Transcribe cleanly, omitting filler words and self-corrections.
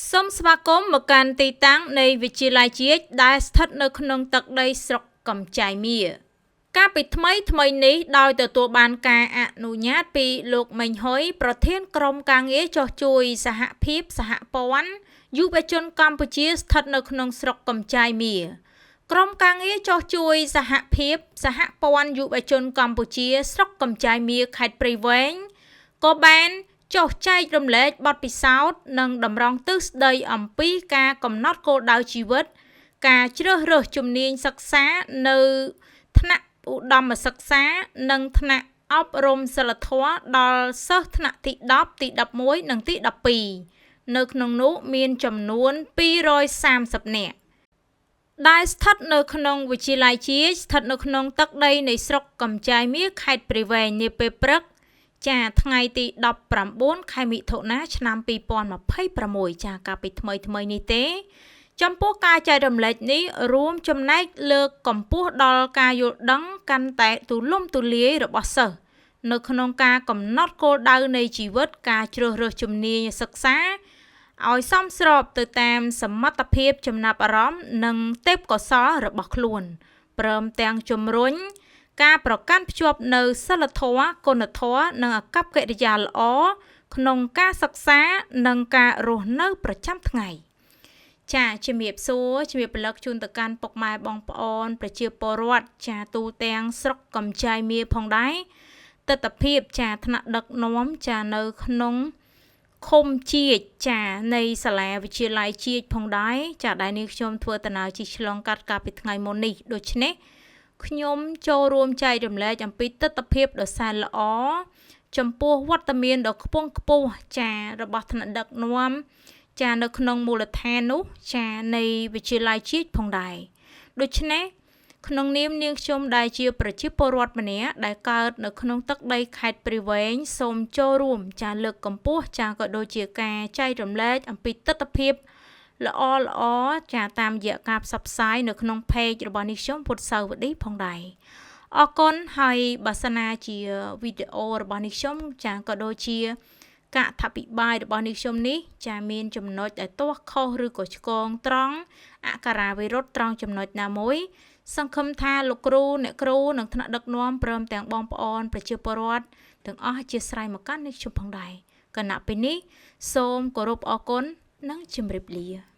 សូមស្វាគមន៍មកកាន់ទីតាំងនៃវិទ្យាល័យជាតិដែលស្ថិតនៅក្នុងទឹកដីស្រុកកំចាយមារកាលពីថ្មីថ្មីនេះដោយទទួលបានការអនុញ្ញាតពីលោកមេងហ៊ុយប្រធានក្រុមការងារចុះជួយសហភាពសហព័ន្ធយុវជនកម្ពុជាស្ថិតនៅក្នុងស្រុកកំចាយមារក្រុមការងារចុះជួយសហភាពសហព័ន្ធយុវជនកម្ពុជាស្រុកកំចាយមារខេត្តព្រៃវែងក៏បានចុះចែករំលែកបទពិសោធន៍និងតម្រង់ទិសស្ដីអំពីការកំណត់គោលដៅជីវិតការជ្រើសរើសជំនាញសិក្សានៅថ្នាក់ឧត្តមសិក្សានិងថ្នាក់អប់រំសីលធម៌ដល់សិស្សថ្នាក់ទី10ទី11និងទី12នៅក្នុងនោះមានចំនួន230នាក់ដែលស្ថិតនៅក្នុងវិទ្យាល័យជាតិស្ថិតនៅក្នុងទឹកដីនៃស្រុកកំចាយមារខេត្តព្រៃវែងនាពេលព្រឹកចាថ្ងៃទី19ខែមិថុនាឆ្នាំ2026ចាកាលពីថ្មីថ្មីនេះទេចំពោះការចែករំលែកនេះរួមចំណែកលើកកម្ពស់ដល់ការយល់ដឹងកាន់តែទូលំទូលាយរបស់សិស្សនៅក្នុងការកំណត់គោលដៅនៃជីវិតការជ្រើសរើសជំនាញសិក្សាឲ្យសមស្របទៅតាមសមត្ថភាពចំណាប់អារម្មណ៍និងទេពកោសល្យរបស់ខ្លួនព្រមទាំងជំរុញការប្រកាន់ភ្ជាប់នៅសីលធម៌គុណធម៌និងអាកប្បកិរិយាល្អក្នុងការសិក្សានិងការរស់នៅប្រចាំថ្ងៃចាជំរាបសួរជំរាបពលឹកជូនទៅកាន់ពុកម៉ែបងប្អូនប្រជាពលរដ្ឋចាទូទាំងស្រុកកំចាយមារផងដែរទិដ្ឋភាពចាថ្នាក់ដឹកនាំចានៅក្នុងឃុំជាតិចានៃសាលាវិទ្យាល័យជាតិផងដែរចាដែលនេះខ្ញុំធ្វើដំណើរជិះឆ្លងកាត់កាលពីថ្ងៃមុននេះដូច្នេះខ្ញុំចូលរួមចែករំលែកអំពីទិដ្ឋភាពដ៏សែនល្អចំពោះវត្តមានដ៏ខ្ពង់ខ្ពស់ចារបស់ថ្នាក់ដឹកនាំចានៅក្នុងមូលដ្ឋាននោះចានៃវិទ្យាល័យជាតិផងដែរដូច្នេះក្នុងនាមនាងខ្ញុំដែលជាប្រជាពលរដ្ឋម្នាក់ដែលកើតនៅក្នុងទឹកដីខេត្តព្រៃវែងសូមចូលរួមចាលើកកម្ពស់ចាក៏ដូចជាការចែករំលែកអំពីទិដ្ឋភាពល្អល្អចាតាមរយៈការផ្សព្វផ្សាយនៅក្នុង page របស់នេះខ្ញុំពុទ្ធសាវឌីផងដែរអរគុណហើយបើសិនណាជាវីដេអូរបស់នេះខ្ញុំចាក៏ដូចជាការអធិប្បាយរបស់នេះខ្ញុំនេះចាមានចំណុចដែលទាស់ខុសឬក៏ឆ្គងត្រង់អក្ខរាវិរុទ្ធត្រង់ចំណុចណាមួយសង្ឃឹមថាលោកគ្រូអ្នកគ្រូនិងថ្នាក់ដឹកនាំព្រមទាំងបងប្អូនប្រជាពលរដ្ឋទាំងអស់អធ្យាស្រ័យមកកាន់នេះខ្ញុំផងដែរគណៈពេលនេះសូមគោរពអរគុណនិងជម្រាបលា។